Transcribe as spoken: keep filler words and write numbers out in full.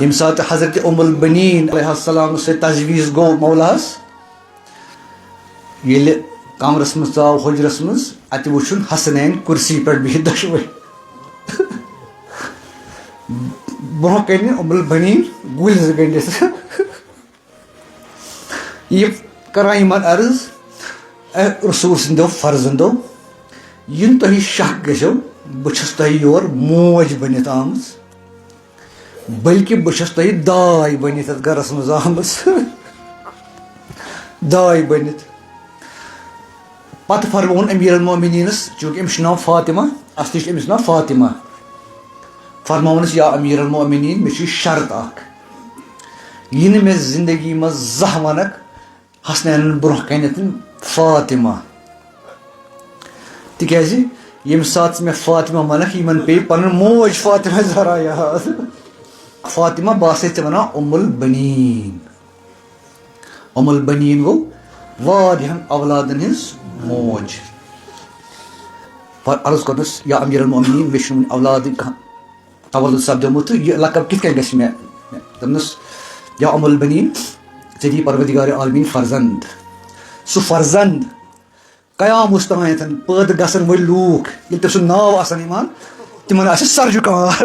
ییٚمہِ ساتہٕ حضرت ام البنین علیہ السلام سۭتۍ تجویز گوٚو مولاہس، ییٚلہِ کمرس منٛز ژاو، حجرس منٛز، اتہِ وُچھُن حسنین کرسی پٮ۪ٹھ بِہِتھ دۄشوے۔ برونٛہہ کنہِ ام البنین گُلۍ زٕ گٔنڈِتھ۔ یہِ کران یِمن عرض، اے رسول سٕنٛدیو فرزندو، یِنہٕ تۄہہِ شک گژھیو، بہٕ چھَس تۄہہِ یور موج بٔنِتھ آمٕژ، بلکہِ بہٕ چھَس تۄہہِ داے بٔنِتھ یَتھ گرس منٛز آمٕژ۔ داے بٔنِتھ۔ پتہٕ فرمووُن امیر المومنینس، چونکہ أمِس چھُ ناو فاطمہ، اصلی چھُ أمِس ناو فاطمہ۔ فرموونس، یا امیر المومنین، مےٚ چھُ شرط اکھ، یہِ نہٕ مےٚ زندگی منٛز زانٛہہ ونکھ حسنینن برونٛہہ کنٮ۪تھ فاطمہ، تِکیازِ ییٚمہِ ساتہٕ مےٚ فاطمہ ونکھ، یِمن پیٚیہِ پنٕنۍ موج فاطمہ زہرا یاد۔ فاطمہ، بہٕ آسے ژےٚ ونان ام البنین۔ ام البنین گوٚو واریاہن اولادن ہٕنٛز موج۔ پتہٕ عرض کوٚرنس، یا امیر المومنین، مےٚ چھُنہٕ وُنہِ اولادٕے کانٛہہ تولد سپدیومُت، تہٕ یہِ لقب کِتھ کٔنۍ گژھِ مےٚ؟ دوٚپنس، یا ام البنین، ژےٚ دی پروردگار عالمین فرزند۔ سُہ فرزند قیامس تام پٲدٕ گژھن وٲلۍ لوٗکھ، ییٚلہِ تٔمۍ سُنٛد ناو آسن یِوان، تِمن آسہِ سر جُکار۔